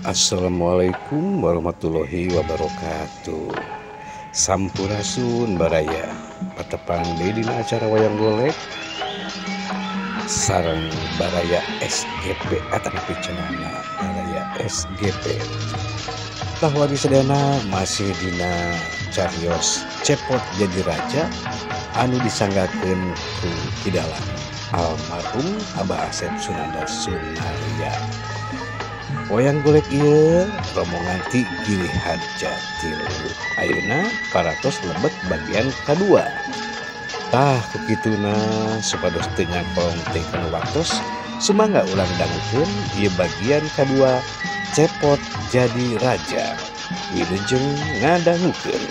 Assalamualaikum warahmatullahi wabarakatuh. Sampurasun baraya. Patepang deui dina acara wayang golek sareng baraya SGP atanapi cenana baraya SGP. Tah wargi sadayana masih dina carios Cepot Jadi Raja anu disanggakeun ku Ki Dalang almarhum Abah Asep Sunandar Sunarya. Wayang golek ieu rombongan ti Giri Harja tilu. Ayeuna parantos lebet bagian kadua. Tah kukituna supados teu nyangkong teh kana waktos, sumangga urang dangukeun ieu bagian kadua Cepot Jadi Raja. Wilujeng ngadangukeun.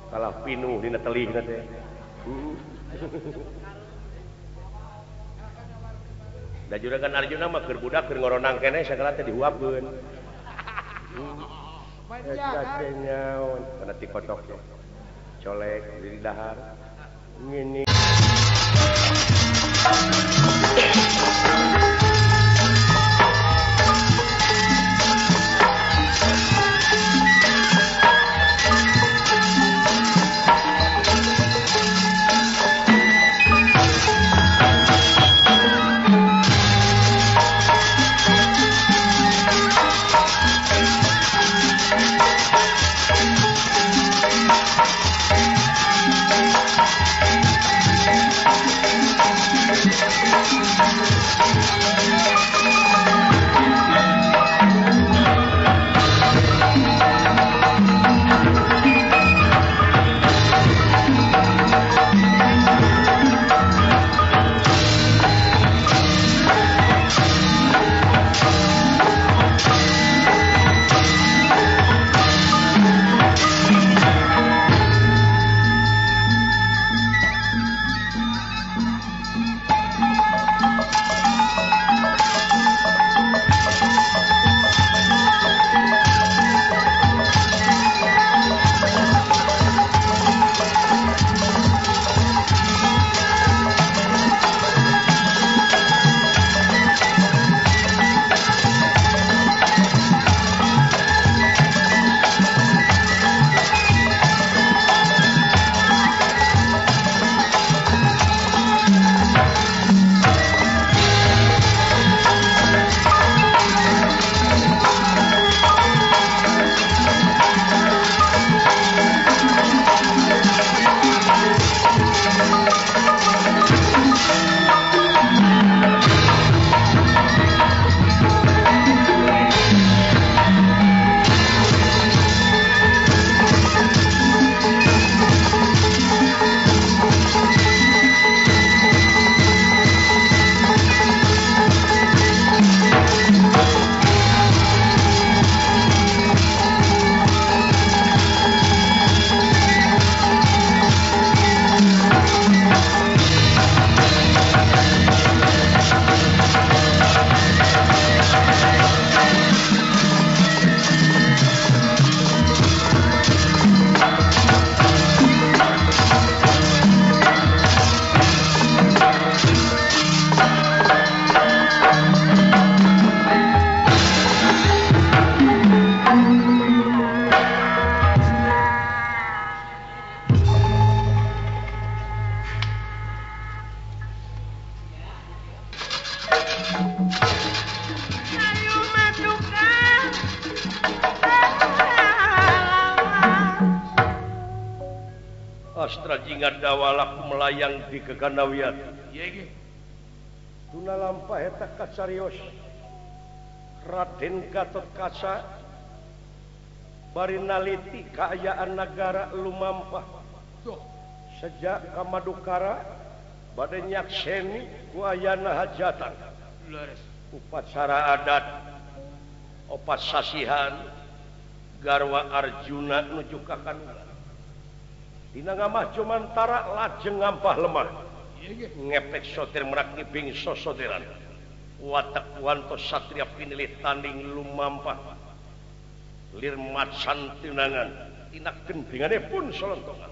Kalah pinuh dina telihna teh. Da juragan Arjuna mah keur budak keur ngoronang keneh sagala teh dihuapkeun. Eta teh nyaon kana ti kotok teh. Colek di dahar. Ngini. Astra jingga dawalak melayang di kekanawian. Tuna lampah eta kacarios Raden Gatot Kaca bari naliti kaayaan nagara lumampah. Sejak ka Madukara bade nyakseni ku ayana hajatan. Upacara adat opat sasihan garwa Arjuna nuju ka Kanula. Dina ngamah jumantara lajeng ngampah lemah. Ngepek sotir merak ngibing sosotiran. Watak wanto satria pinilih tanding lumampah. Lir macan tinangan tina gendingane pun solontongan.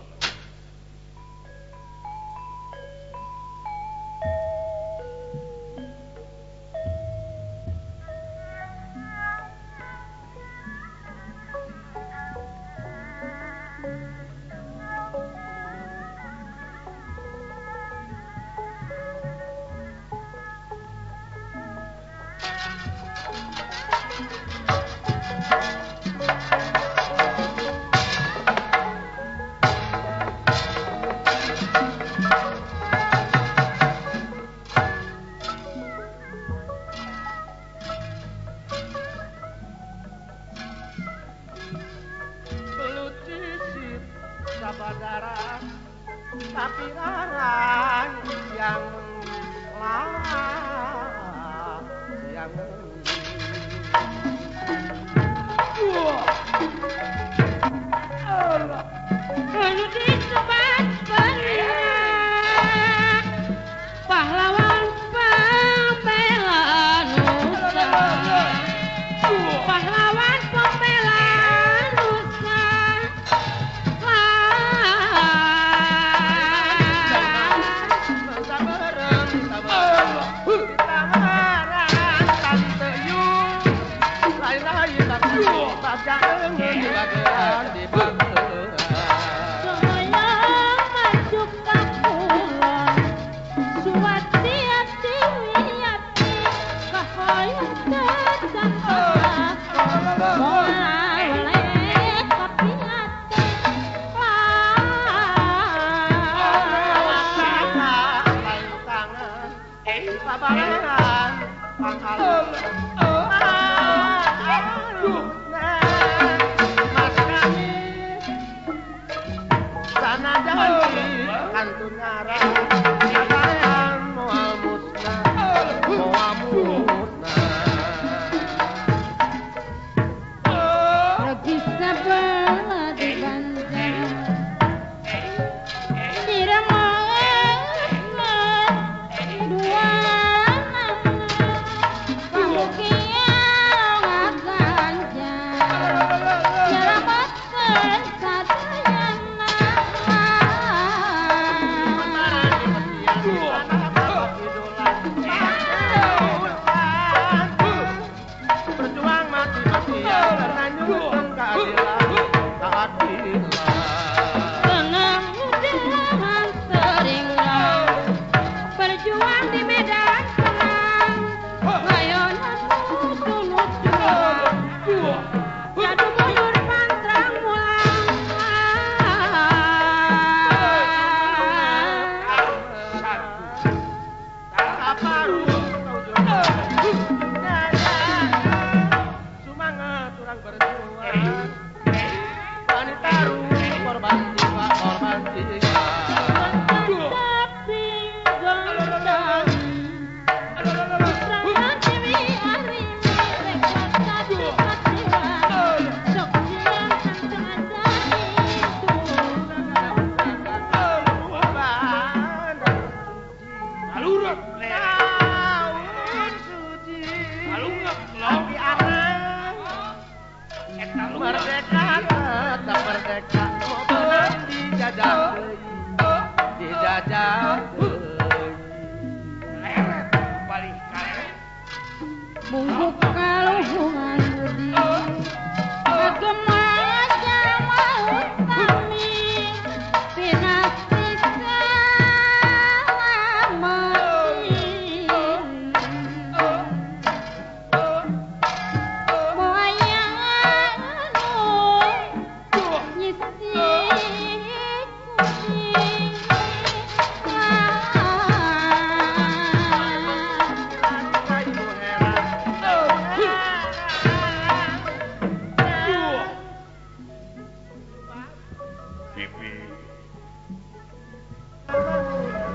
Saudara sapirangan yang lah yang disebat banyak pahlawan pembela nusa, pahlawan pembela nusa.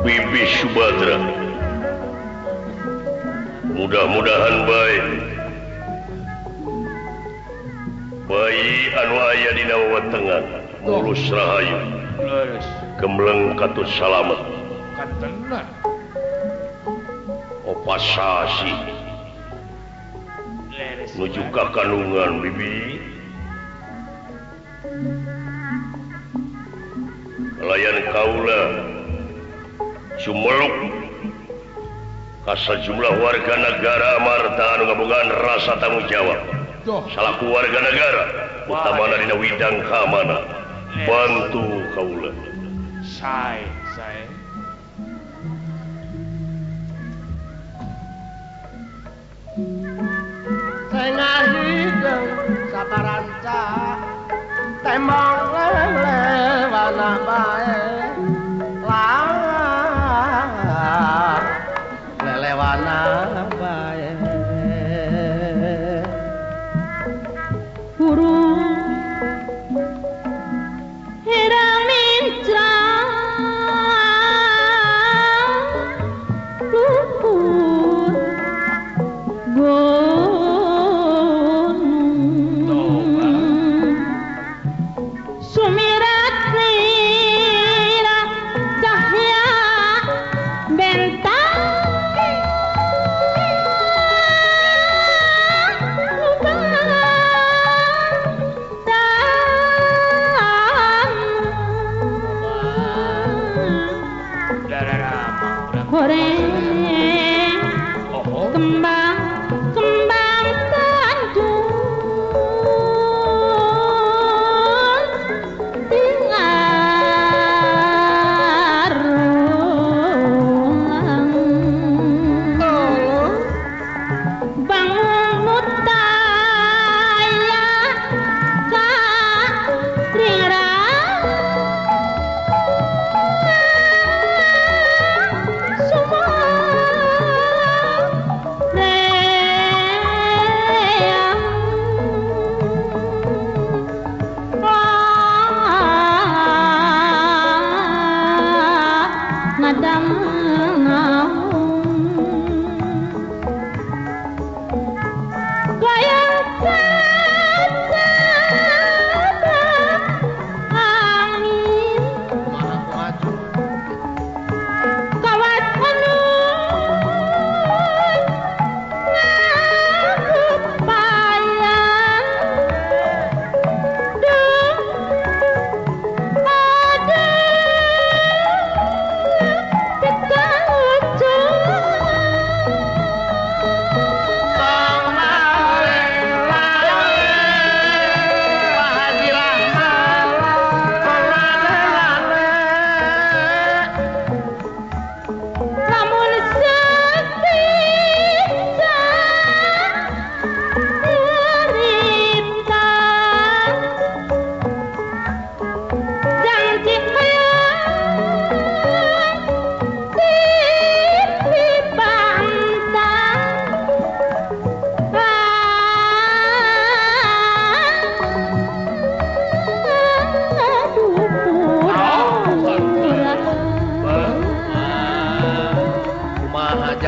Bibi Subadra, mudah-mudahan baik bayi anu aya dina wawatengan mulus rahayu gemleng katut salamet opasasi nuju ka kandungan bibi kalayan kaula sumeluk ka sajumlah warga negara Amarta anu ngabogaan rasa tanggung jawab salaku warga negara utamana dina widang keamanan bantu kaula sae sae tengah hideung saparanca tembong lelewana bae lelewana bae hurung heramin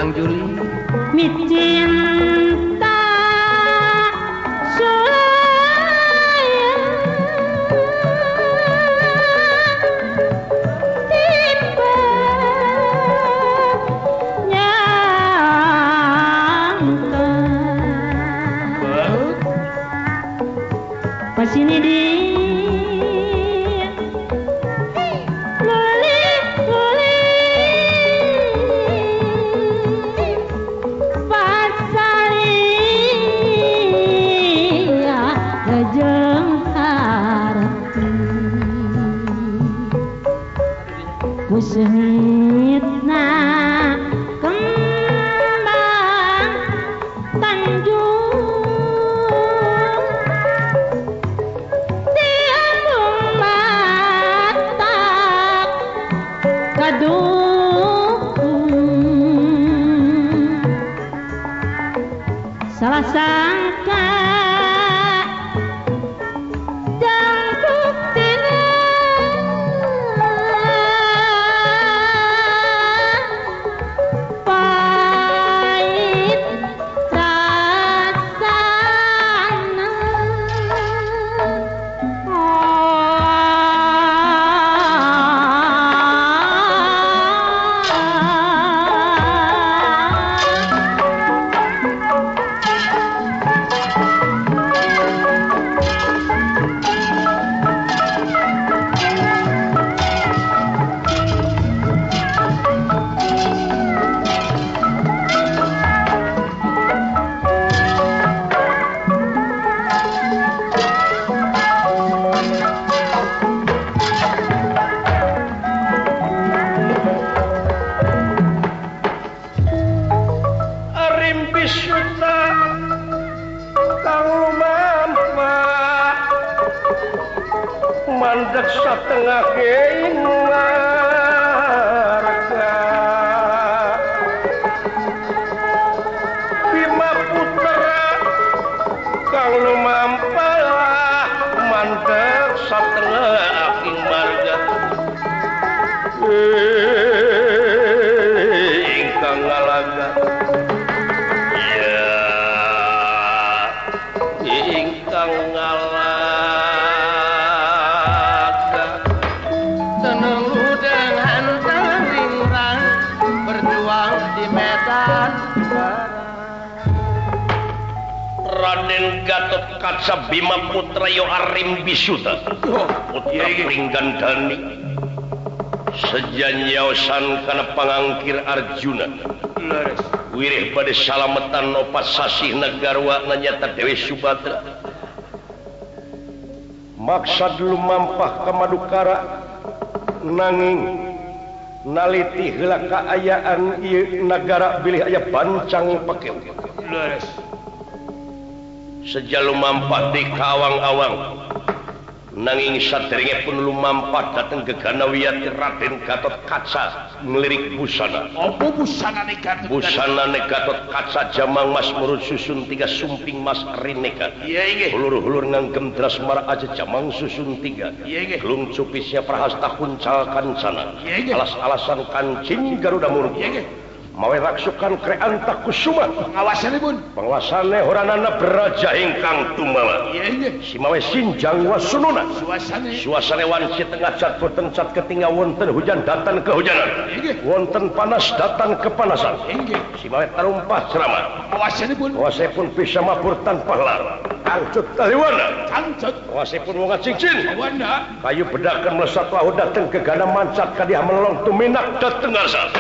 Jang Juli Micinta sulaya tipe nyangka pasini di Kusengitna kembang tanjung tiang mata kadung salah sangka Mandek satengah warga Bima Putra kang lumampah mandek satengah aking marga ingkang ngalaga ya ingkang ngalaga. Raden Gatot Kaca Bima Putra Yo Arim Bisuta Putra Pringgandani sejanyaosan kana pangangkir Arjuna wirih bade salametan opat sasih nagarwa nanyata Dewi Subadra maksad lumampah ka Madukara nanging naliti heula kaayaan ieu nagara bilih aya bancang pakew seja lumampah di kawang-awang nanging sadèrènge pun lumampah dateng gegana wiyati Raden Gatot Kaca nglirik busana. Apa busanane Gatot? Busanane Gatot Kaca jamang mas murut susun tiga sumping mas rineka. Iya inggih. Hulur-hulur nganggem drasmara aja jamang susun tiga. Iya inggih. Gelung cupisnya prahasta kuncal kancana. Iya inggih. Alas-alasan kancing Garuda Murti. Iya inggih. Mawe raksukan kreanta kusuma pengawasanipun penguasane horanana beraja ingkang tumawa. Iya inggih. Simawe sinjang wasununa suasane suasane wanci tengah cat boten cat ketinggal wonten hujan datan kehujanan. Inggih. Wonten panas datan kepanasan. Inggih. Simawe tarumpah ceramah pengawasanipun penguasipun bisa mabur tanpa lar angcut taliwana angcut penguasipun wong cincin wana kayu bedakan melesat lahu dateng gegana mancat kadiah melong tuminak dateng ngarsa.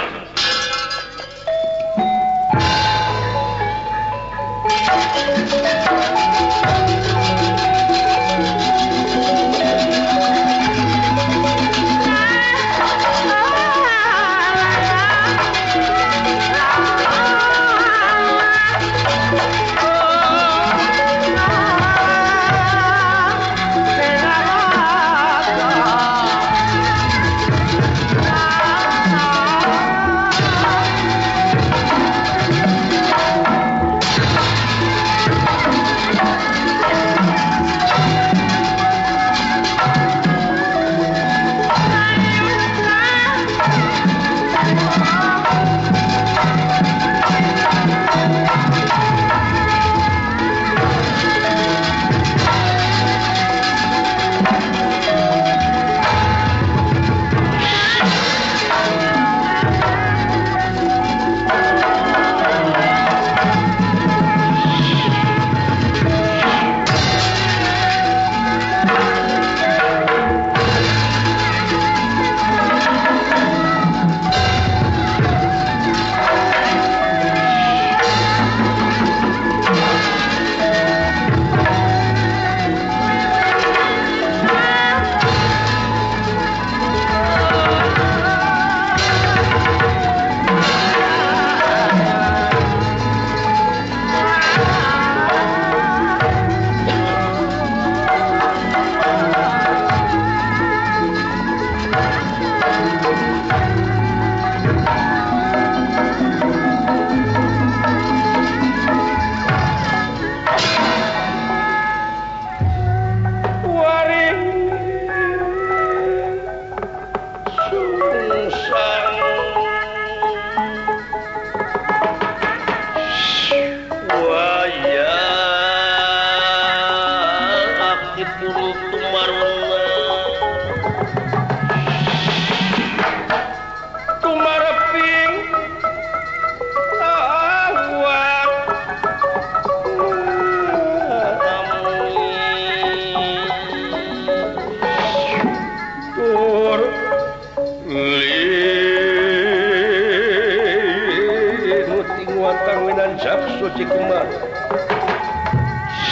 Suci Kemar.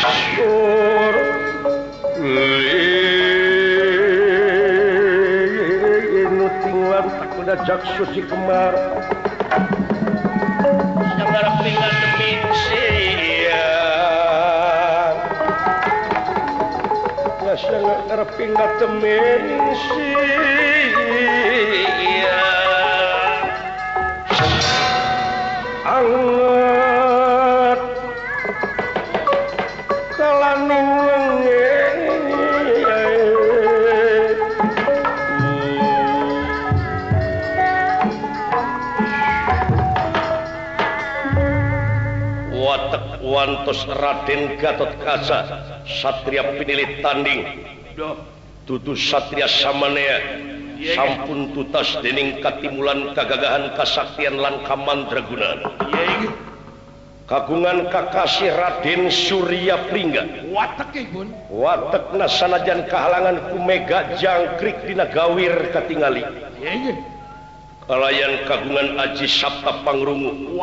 Syur nu tinglan takuna jak Suci Kemar. Sangarepingan demi siang. Sangarepingan demi siang. Anget kalaning wengi watek wantos Raden Gatotkaca satria pinilit tanding dudu satria samanea sampun tutas dening katimulan kagagahan kasaktian lan kamandragunan. Kagungan kakasih Raden Surya Pringga watekna sanajan kahalangan ku mega jangkrik dina gawir katingali kalayan kagungan aji Sabta Pangrungu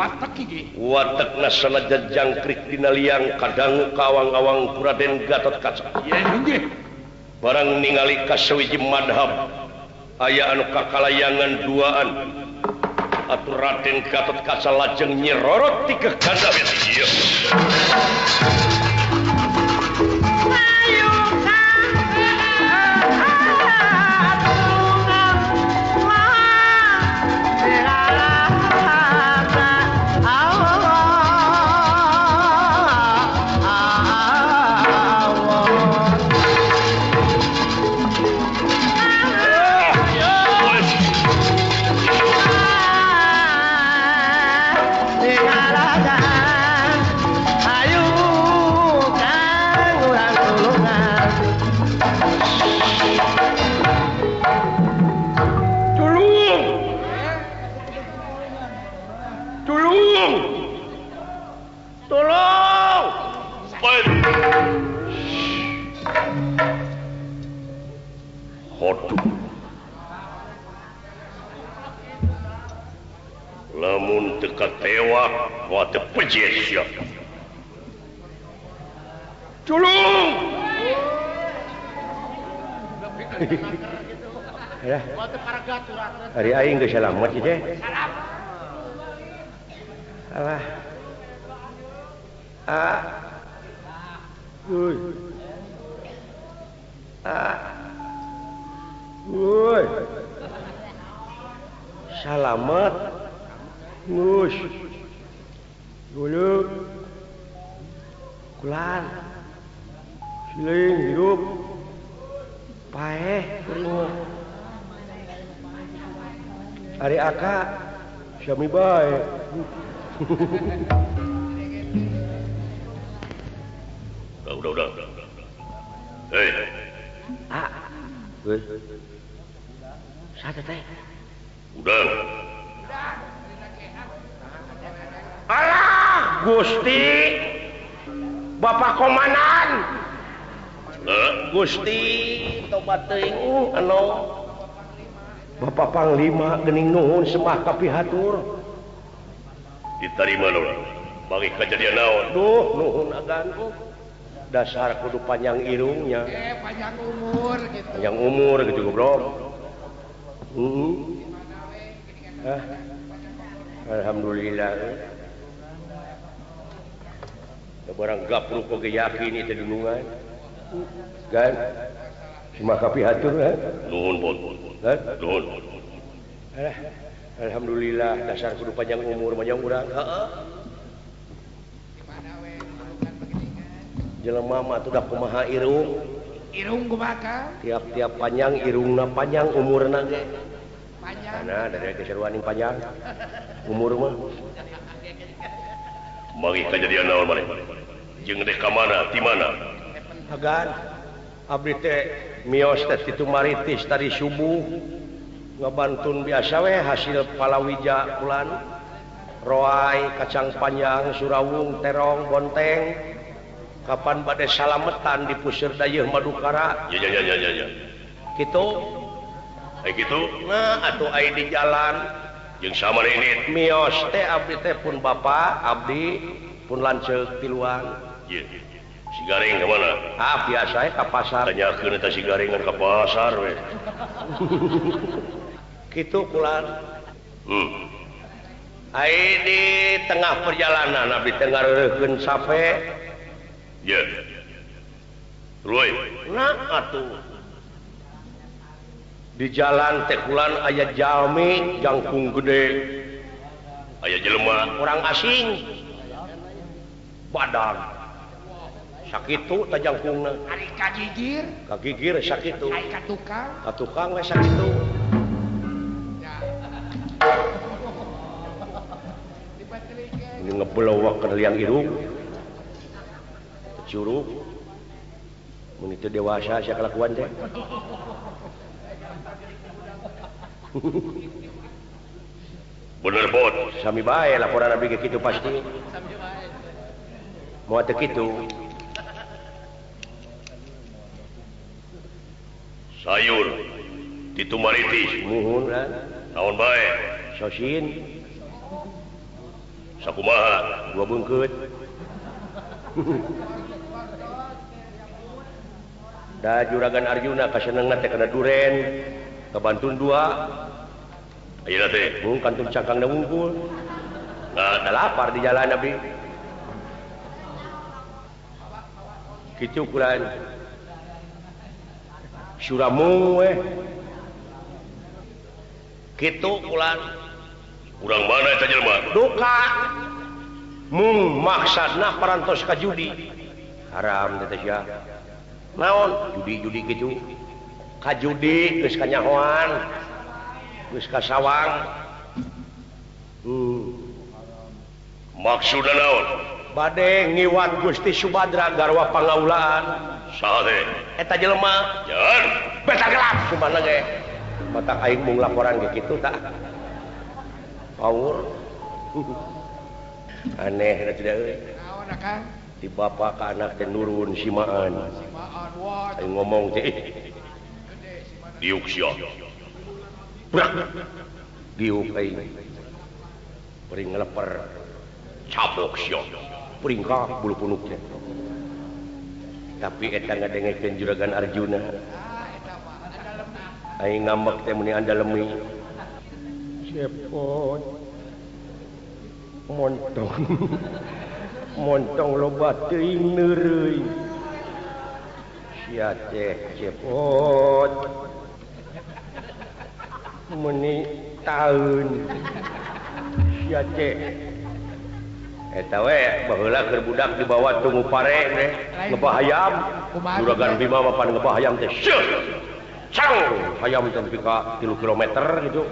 watekna sanajan jangkrik dina liang kadangu kawang-awang ku Raden Gatotkaca. Barang ningali ka sawiji madhab aya anu kakalayangan duaan atuh Raden Gatotkaca lajeng nyirorot tiga ganda ieu. Lamun teu katewak moal teu peje sia. Tulung. Ya. Ari aing geus salamet ieu teh. Alah. Ah. Uy. Ah. Uy. Salamet. Ngus. Gulung. Kulan. Siling hirup. Paeh kuring mah. Ari aka sami bae. Udah. Hei. Ah. Heuh. Saha teh? Udah. Alah, Gusti. Bapak Komandan. Gusti, tobat teuing anu. Bapak Panglima geuning nuhun semah kapihatur. Ditarima lho. Bagi kejadian naon? Duh, nuhun agan. Dasar kudu panjang irungnya. Panjang umur gitu. Panjang umur gitu goblok. Ah. Alhamdulillah. Da barang gapruk oge yakin ieu teh dunungan. Gan. Cuma kapihatur ha. Nuhun bon. Nuhun. Alah, alhamdulillah dasar kudu panjang umur panjang urang. Heeh. Jelema mah atuh da kumaha irung. Irung kumaha? Tiap-tiap panjang irungna panjang umurna ge. Panjang. Karena dari keseruan yang panjang umur mah. Mari kejadian naon maneh? Jeung dek ka mana? Ti mana? Agan abdi teh mios teh kitu maritis tadi subuh ngabantun biasa we hasil palawija bulan roai kacang panjang surawung terong bonteng kapan bade salametan di puseur dayeuh Madukara. Ya ya ya ya ya. Kitu. Gitu nah atuh ai di jalan jeung sama ini mios teh abdi teh pun bapak abdi Pun lanceuk tiluan. Ye. Si Gareng ka mana? Ah, biasa ka pasar. Tanyakeun eta si Garengan ka pasar we. Kitu kulan. Ai di tengah perjalanan abdi teh ngareureun sape. Ye. Ruy. Nah atuh. Di jalan teh kulan aya jalmi jangkung gede. Aya jelema orang asing. Badan sakitu teh jangkungna. Ari kagigir. Kagigir sakitu. Ai ka tukang. Ka tukang we sakitu. Ya. Ini ngebelowak kana liang irung. Curug. Mun itu dewasa sia kalakuan teh. Bener bot. Sami bae laporan abdi ge kitu pasti. Sami bae. Moal teu kitu. Sayur titu maritis. Muhun lah. Naon bae? Sosin. Sakumaha? Dua bungkeut. Da Juragan Arjuna kasenengna teh kana duren. Kabantun dua. Ayeuna teh mung kantun cangkangna wungkul. Nah, da lapar di jalan abdi. Kitu kulan. Suramung we. Kitu kulan. Urang mana eta jelema? Duka. Mung maksudna parantos ka judi. Haram teh sia. Naon? Judi-judi kitu. Ka judi geus kanyahoan. Geus ka sawang. Maksudna naon? Bade ngiwat Gusti Subadra garwa pangaulaan. Saha teh? Eta jelema. Jan, beta gelap kumaha ge. Matak aing mung laporan ge kitu tah. Power. Aneh da tidak euy. Naon akang? Di bapak ka anak teh nurun simaan. Simaan wah. Aing ngomong teh. Diuk sia. Brak. Diuk aing. Pring ngeleper. Cabok sia. Pringkak bulu punuk teh. Tapi eta ngadengekeun Juragan Arjuna. Ah, eta mah andalemi. Aing ngambek teh meuni andalemi. Cepot. Montong. Montong loba teuing neureui. Sia teh cepot. Meuni taeun. Sia teh. Eta we baheula keur budak dibawa tunggu pare teh ngebah hayam. Juragan Bima mah pan ngebah hayam teh. Syeuh. Cang hayam teh nepi ka 3 kilometer gitu.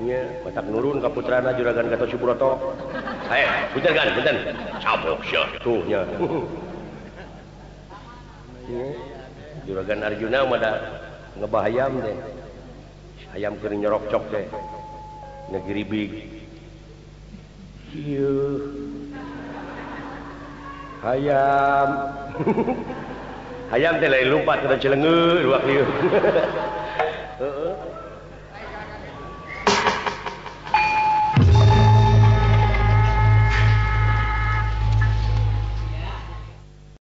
Nya batak nurun ka putrana Juragan Gatot Subroto. Punten kan, punten. Cabok sia. Tuh nya. Juragan Arjuna mah da ngebah hayam teh. Hayam keur nyorokcok teh. Ngegiribig. Ieu. Hayam. Hayam teh lain lompat kana celengeur ruak lieu.